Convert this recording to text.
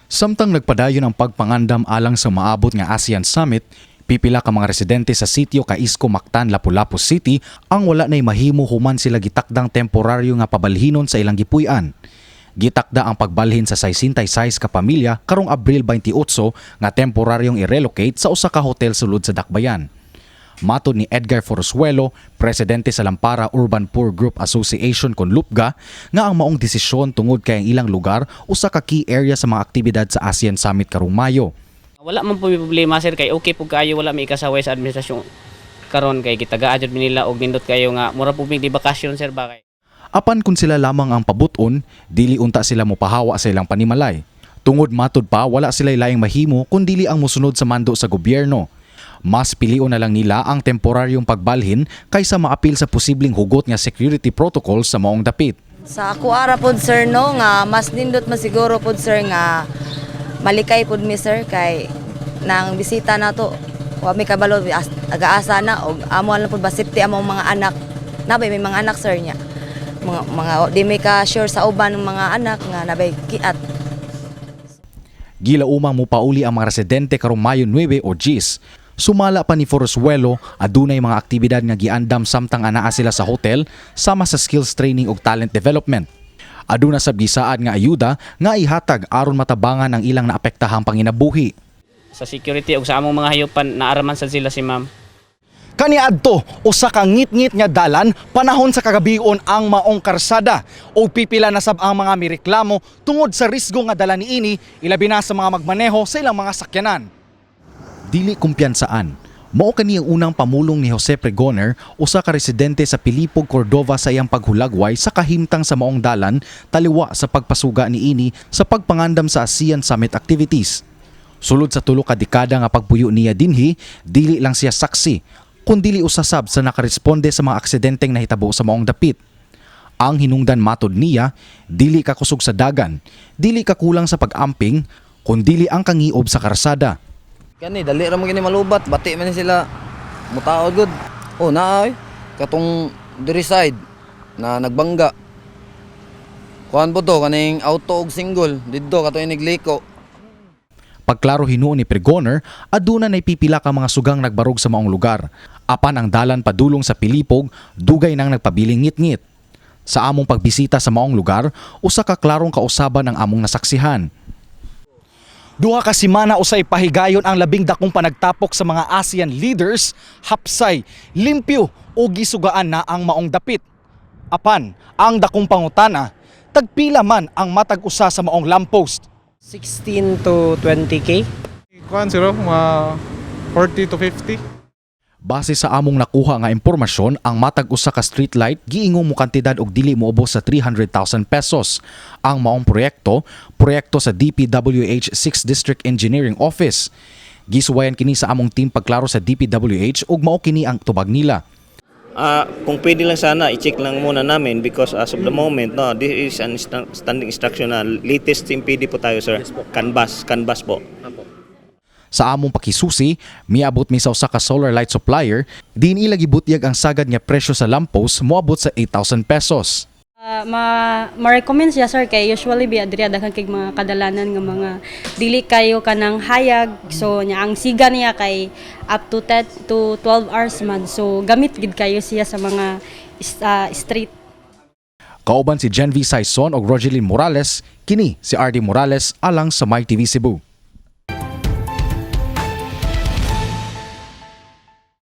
Samtang nagpadayon ang pagpangandam alang sa maabot nga ASEAN Summit, pipila ka mga residente sa sitio Kaisco, Mactan, Lapu-Lapu City ang wala na'y mahimo human sila gitakdang temporaryo nga pabalhinon sa ilang gipuy-an. Gitakda ang pagbalhin sa 66 ka pamilya karong Abril 28 nga temporaryong i-relocate sa usa ka hotel sulod sa Dakbayan. Matod ni Edgar Forsuelo, presidente sa Lampara Urban Poor Group Association kon LUPGA, nga ang maong desisyon tungod kay ang ilang lugar usa ka key area sa mga aktibidad sa ASEAN Summit karong Mayo. Wala man po may problema, sir, kay okay po kayo, wala may ikasaway sa administrasyon karon kay gitagaan jud mi nila og nindot kayo nga mura po mi di bakasyon, sir, ba kay Apan kung sila lamang ang pabuton, dili unta sila mopahawa sa ilang panimalay. Tungod matod pa, wala sila laing mahimo kun dili ang mosunod sa mando sa gobyerno. Mas pilion na lang nila ang temporaryong pagbalhin kaysa maapil sa posibleng hugot nga security protocol sa maong dapit. Sa ako ara pod, sir, no, nga mas nindot man siguro pod, sir, nga malikay pod mi, sir, kay nang bisita nato wa mi kabalo agaasa na og amo lang pod ba safety among mga anak nabay may mga anak, sir, niya mga di mi ka sure sa uban ng mga anak nga nabay kiat. Gilaumang mupauli ang mga residente karong Mayo 9 o 10. Sumala pa ni Forsuelo, adunay mga aktibidad nga giandam samtang anaa sila sa hotel sama sa skills training ug talent development. Aduna sa gisaad nga ayuda nga ihatag aron matabangan ang ilang naapektahang panginabuhi. Sa security ug sa among mga hayupan naaraman sad sila si ma'am. Kaniadto usa ka ngit-ngit nga dalan panahon sa kagabion ang maong karsada o pipila na sab ang mga mireklamo tungod sa risgo nga dala niini, ilabi na sa mga magmaneho sa ilang mga sakyanan. Dili kumpiyansaan. Mao kani ang unang pamulong ni Jose Pregoner, usa ka residente sa Pilipog, Cordova, sa iyang paghulagway sa kahimtang sa maong dalan taliwa sa pagpasuga niini sa pagpangandam sa ASEAN Summit activities. Sulod sa 3 ka dekada nga pagpuyo niya dinhi, dili lang siya saksi, kundili usa sab sa nakaresponde sa mga aksidenteng nahitabo sa maong dapit. Ang hinungdan matod niya, dili ka kusog sa dagan, dili ka kulang sa pag-amping, kundili ang kangiob sa karsada. Kani dali ra man gini malubat, bati man ni sila mutaod gud. Oh, naay katong diri side na nagbangga. Kuan po to kaning auto og single didto katong inigliko. Pagklaro hinuon ni Pregoner, aduna nay pipila ka mga sugang nagbarog sa maong lugar. Apan ang dalan padulong sa Pilipog, dugay nang nagpabiling ngit-ngit. Sa among pagbisita sa maong lugar, usa ka klarong kausaban ang among nasaksihan. 2 ka semana usay pahigayon ang labing dakong panagtapok sa mga ASEAN leaders, hapsay, limpyo o gisugaan na ang maong dapit. Apan, ang dakong pangutana, tagpila man ang matag usa sa maong lamppost? 16 to 20K. Kuan siguro mga 40 to 50. Base sa among nakuha nga impormasyon, ang matag usa ka street light giingong mo kantidad og dili moubos sa 300,000 pesos. Ang maong proyekto, proyekto sa DPWH 6 District Engineering Office. Gisuwayan kini sa among team pagklaro sa DPWH ug mao kini ang tubag nila. Kung pwede lang sana, i-check lang muna namin because as of the moment, no, this is an standing instruction na latest MPD po tayo, sir. Canvas, canvas po. Sa among pakisusi, miabot mi sa usa ka solar light supplier, diin ila gibutyag ang sagad nga presyo sa lamppost moabot sa 8,000 pesos. Ma-recommend siya, sir, kay usually bi adria daghan kay mga kadalanan nga mga dili kayo kanang hayag, so nya ang siga niya kay up to 10 to 12 hours man, so gamit gid kayo siya sa mga street. Kauban si Gen V Saison og Rogeline Morales, kini si RD Morales alang sa My TV Cebu.